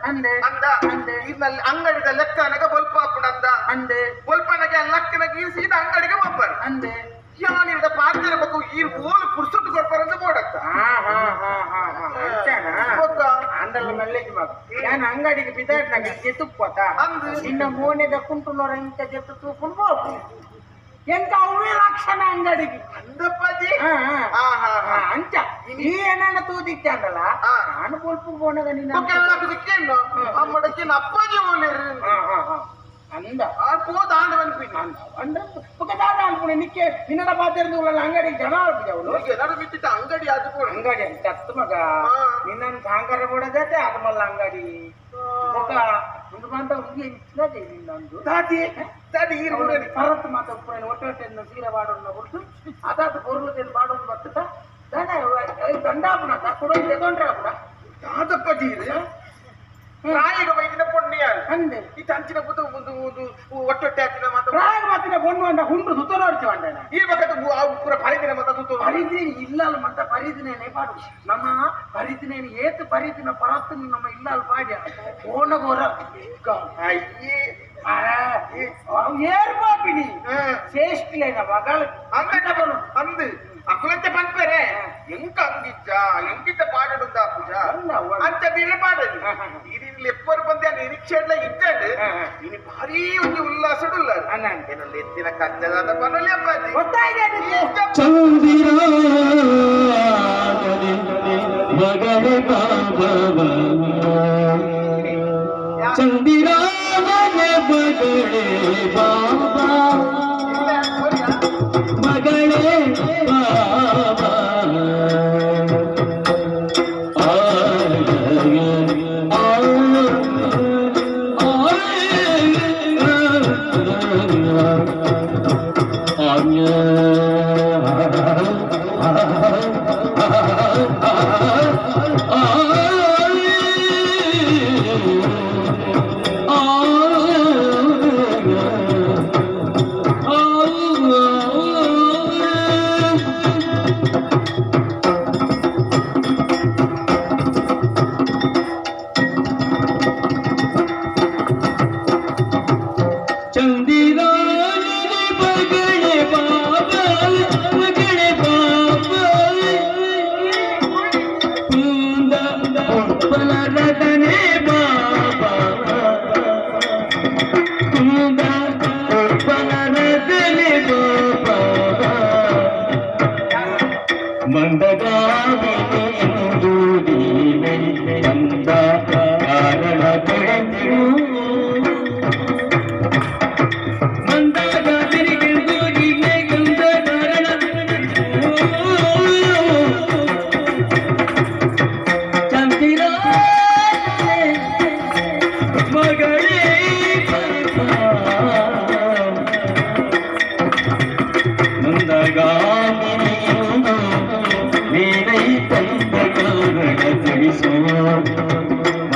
ಅಂದೆ ಅಂದ ಅಂದೆ. ಇರ್ನಲ್ಲಿ ಅಂಗಡಿದ ಲೆಕ್ಕನಗ ಬೊಲ್ಪಾಪುಂಡು ಅಂದ ಅಂದೆ ಬೊಲ್ಪನಗೆ ಲಕ್ಕನಗ ಈ ಸೀದಾ ಅಂಗಡಿಗೆ ಹೋಗ್ಬಾರ ಅಂದೆ ಯಾನಿರ್ದ ಪಾತ್ರ ಬೊಕ್ಕ ಈ ಓಲು ಪುರ್ಸೊಟ್ಟು ಕೊರ್ಪರಂದು ಬೋಡತ್ತ ಹಾ ಹಾ ಹಾ ಹಾ ಹಾ ಅಂಚನಾ ಬೊಕ್ಕ ಅಂದಲ್ಲ ಮೆಲ್ಲಗೆ ಮಗ ನಾನು ಅಂಗಡಿಗೆ ಬಿದ್ದಾಡ್ನಾಗ ಜೆತ್ತುಪ್ಪತ ಅಂದು. ನಿನ್ನ ಮೋನೆದ ಕುಂಟುನೋರ ಇಂತ ಜೆತ್ತು ತೂಕೊಂಡು ಹೋಗು ಎಂತ ಅವೇ ಲಕ್ಷಣ ಅಂಗಡಿಗೆ ಅಂದಪ್ಪಾಜಿ ಹಾ, ಹಾ. ಹಾ ಹಾ ಹಾ, ಹಾ ಅಂಚ ನೀ ಏನಾನ ತೂದಿತ್ತೆ ಅಂದಲ್ಲ ಹಾ. ನಾನು ಕೊಲ್ಪು ಹೋನಾಗ ನಿನ್ನ ಬೊಕ್ಕ ಎಲ್ಲದಕ್ಕೇನು ಅಮ್ಮಡಕ್ಕೇನು ಅಪ್ಪಾಜಿ ಓಲೇರು ಹಾ ಹಾ ಹಾ ಅಂದ ಆ ಪೋದ ಆಂಡ ಅನ್ಪಿನಿ ಅಂದ ಅಂದ್ರೆ ಬೊಕ್ಕ ದಾದ ಅನ್ಪುಣೆ ನಿಕ್ಕೆ ನಿನ್ನಡ ಪಾತಿರ್ದು ಅಂಗಡಿಗೆ ಜನ ಆಡ್ಬಿದ್ದೆ ಅವಳು ಜನರು ಬಿಟ್ಟಿದ್ದ ಅಂಗಡಿ ಅದು ಕೂಡ ಅಂಗಡಿ ಅಂತ ಅತ್ತು ಮಗ ಹಾ. ನಿನ್ನನ್ನು ಸಾಂಕರ ಬಿಡದತೆ ಅದು ಮಲ್ಲ ಅಂಗಡಿ ಬೊಕ್ಕ ಒಂದು ಬಂತ ಉದ್ಯ ನಿನ್ನೊಂದು ದಾದಿ ದಾದಿ ಈರು ಹುಡುಗನಿ. ಪರತ್ ಮಾತ ಉಪ್ಪುನ ಒಟ್ಟೆ ಒಟ್ಟೆ ಸೀರೆ ಬಾಡೋಣ ಬಿಟ್ಟು ಅದಾದ ಪೊರ್ಲು ಬಾಡೋದು ಬರ್ತದ ದಾದ ದಂಡಾಪುಣ ಕೊಡೋದು ತಗೊಂಡ್ರೆ ಅಪುಣ ದಾದಪ್ಪಾಜಿ ಇದು ರಾಯಿಗ ಬೈದಿನ ಪೊಣ್ಣಿಯ ಅಂದೆ ಈ ತಂಚಿನ ಪುತ ಒಂದು ಒಂದು ಒಟ್ಟೊಟ್ಟೆ ಹಾಕಿನ ಮಾತ ರಾಗ ಮಾತಿನ ಬೊಣ್ಣು ಅಂಡ ಹುಂಡು ಸುತ್ತ ನೋಡ್ತೀವಿ ಅಂಡನ ಈ ಬಕದ ಪೂರ ಪರಿದಿನ ಮಾತ ತುತ್ತು ಪರಿದಿನ ಇಲ್ಲಲ್ ಮತ್ತ ಪರಿದಿನೇನೆ ಪಾಡು ನಮ್ಮ ಪರಿದಿನೇನು ಏತು ಪರಿದಿನ ಪರತ್ತು ನಮ್ಮ ಇಲ್ಲಲ್ ಪಾಡ್ಯ ಓಣಗೋರ ಅಯ್ಯೇ ಏರ್ಪಾಪಿನಿ ಹ್ಮ್. ಶ್ರೇಷ್ಠಲೇನ ಮಗಳು ಅಂಗಡ ಅಂದು ಅಕುಲಂತೆ ಪನ್ಪೆರೆ ಎಂಕ ಅಂಗಿಜ್ಜ ಎಂಕಿಟ್ಟ ಪಾಡುಂದ ಪೂಜಾ ಅಲ್ಲ, ಅವ್ವ. ಅಂಚ ಬೀರೆ ಪಾಡಲಿ ಹಾ, ಹಾ, ಹಾ. ಇರಿನ್ ಎಪ್ಪರು ಬಂದೆ ನಿರೀಕ್ಷೆಡ್ಲ ಇದ್ದಾಡು ಹಾ, ಹಾ. ಇನಿ ಭಾರೀ ಒಂದು ಉಲ್ಲಾಸಡುಲ್ಲ ಅನ್ನ ಏನಲ್ಲಿ ಎತ್ತಿನ ಕಚ್ಚದಾದ ಪನಲಿ ಅಪ್ಪಾಜಿ ಗೊತ್ತಾಗಿದೆ ನಿನ್ಗೆ. ಚಂದಿರಾನನೆ ಮಗಳೆ ಬಾಬಾ ಚಂದಿರಾನನೆ ಮಗಳೇ ಬಾಬಾ ಮಗಳೇ ಬಾಬಾ ಚಂದಿರಾನನೆ ಮಗಳೇ ಬಾಬಾ ಮಗಳೇ ಬಾಬಾ ಕುಂದ ಬಲರದನೆ ಬಾಬಾ ಕುಂದ ಬಲರದನೆ ಬಾಬಾ ಮಂದಗಾಮಿನಿ ಇಂದು ನೀನೆ ಅಂದ ಕಾರಣ ಪಡೆದು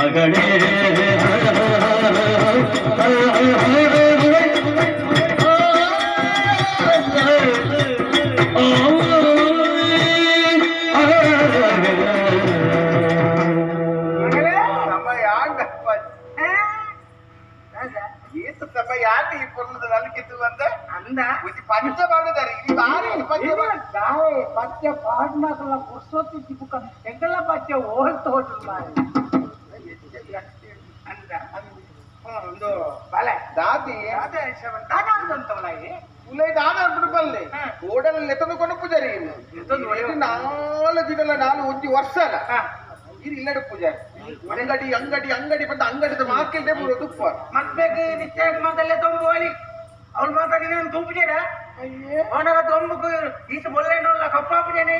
ಮಗಳೇ ಮಗಳೇ ಸಮಯ ಆಂಡ ಅಪ್ಪಾಜಿ ಆ? ದಾದ, ಏತು ಸಮಯ ಆಂಡ ಈ ಪೊರ್ಲದ ನಲ್ಕಿತ್ತು ಅಂದ ಅಂದ ಉಜ್ಜಿ ಪಂಚ ಮಾಡುದಾರೆ ಇಲ್ಲಿ ಬಾರಿ ಪಂಚ ಮಾಡು. ದಾಯೆ ಪಚ್ಚ ಪಾಡ್ನಾಕಲ್ಲ ಪುರ್ಸೊತ್ತಿ ಬುಕ್ಕ ಎಂಕಲ್ಲ ಪಚ್ಚ ಓಲ್ ತೋಟು ಮಾರಿ ಅಂದ ಒಂದು ಬಲೆ ದಾದಿ ಅದೇ ದಾದ ಉಲೈ ದಾದ ಅನ್ಬಿಟ್ಟು ಬಲ್ಲೆ ಹಾ. ಓಡಲ್ಲಿ ಎತ್ತೊಂದು ಪೂಜಾರಿ ಇನ್ನು. ಎತ್ತೊಂದು ಒಳ್ಳೆ- ಇದು ನಾಲ್ಕು ದಿನಲ್ಲ ನಾಲ್ ಒಂಜಿ ವರ್ಷ ಅಲ್ಲ ಹಾ. ಇದು ಇಲ್ಲಡೆ ಪೂಜಾರಿ ಅಂಗಡಿ ಅಂಗಡಿ ಅಂಗಡಿ ಬಂದ ಅಂಗಡಿದ ಮಾರ್ಕೆಟೇ ಬರೋದು ತುಪ್ಪ ಮದ್ವೆಗೆ ನಿಶ್ಚಯ ಮಾತಲ್ಲೇ ತೊಂಬುವಳಿ ಅವಳು ಮಾತಾಡಿ ನಾನು ತೂಪುಜೇಡ ಅವನಾಗ ತೊಂಬುಕು ಈತ ಬೊಲ್ಲೆಂಡೋಲ್ಲ ಕಪ್ಪಾಪುಜೇನೆ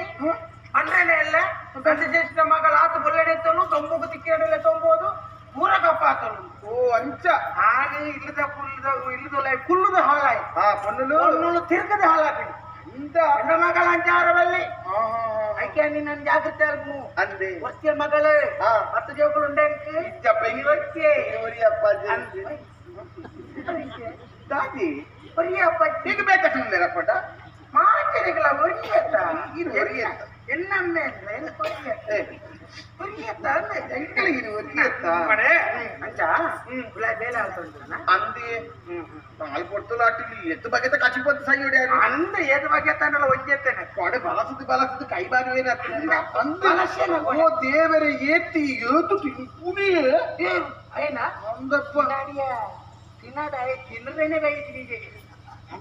ಅಂದ್ರೇನೆ ಎಲ್ಲ ಗಂಡ చేసిన ಮಗಳ ಆತ ಬೊಲ್ಲೆಡೆತ್ತಲು ತೊಂಬುಕು ತಿಕ್ಕಿರಡಲೆ ತೊಂಬೋದು ಪೂರ ಕಪ್ಪಾತಲು ಓ ಅಂಚ ಹಾಗೆ ಇಲ್ಲದ ಕುಲ್ಲದ ಇಲ್ಲದ ಕುಲ್ಲದ ಹಾಳಾಯ್ ಹಾ ಪೊನ್ನುಲು ಪೊನ್ನುಲು ತಿರ್ಗದ ಹಾಳಾಪಿನಿ ಇಂದ ಹೆಣ್ಣು ಮಗಳ ಅಂಚಾರವಲ್ಲಿ ಹಾ, ಹಾ, ಹಾ. ಐಕೆ ನಿನ್ನ ಜಾಗ್ರತೆ ಅಲ್ಪು ಅಂದೆ ಒತ್ತಿಯ ಮಗಳೇ ಹಾ. 10 ಜೋಕುಲು ಉಂಡೆಂಕ್ ಇಜ್ಜಪ್ಪ ಈ ಒತ್ತಿಯೆ ಒರಿ ಅಪ್ಪಾಜಿ ದಾದಿ ಒರಿಯ ಅಪ್ಪಾಜಿ ಈಗ ಬೇಕಾಗ್ಲಿಲ್ಲ ಪಟ ಮಾಚರಿಗಳ ಒರಿಯತ್ತ ಇದು ಒರಿ ಅಂತ. ಎನ್ನಮ್ಮೆ ಅಂದ್ರೆ ಎಂಕಲಿಗೆ ಒರಿಯತ್ತಾ ಅಂಚ ಗುಲಾಬಿ ಬೇಲೆ ಆಲ್ತುಂಟುನ ಅಂದೆ ನಾಲ್ ಪೊರ್ತುಲ ಅಟ್ಟಿಲಿ ಎತ್ತು ಬಗೆತ ಕಚಿಪತ್ತು ಸೈಯೋಡಿ ಅಂದ ಏತ್ ಬಗ್ಗೆ ತಾನಲ್ಲ ಒಂಜೆತ್ತೇನೆ ಕೊಡೆ ಬಲಸದು ಬಲಸದು ಕೈ ಬಾರುವೇನ ಅಂದೆ ಬಲಸೇನ ಕೊಡೆ. ಓ ದೇವರೇ ಏತಿ ಏತು ತಿಂಪುನಿಯೇ అయినా ಅಂದಪ್ಪ ತಿನ್ನಾಡಿಯ ತಿನ್ನಾಡಾಯ ತಿನ್ನದೇನೆ ಬೈತಿನಿ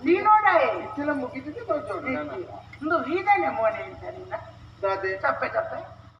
ತಿನ್ನೋಡಾಯ ಇತ್ತೆಲ್ಲ ಮುಗಿದಿದೆ ಬರ್ತೋಡು ನಾನು ಇಂದು ವೀದನೆ ಮೋನೆ ಅಂತ ನಿನ್ನ ದಾದೆ ತಪ್ಪೆ ತಪ್ಪೆ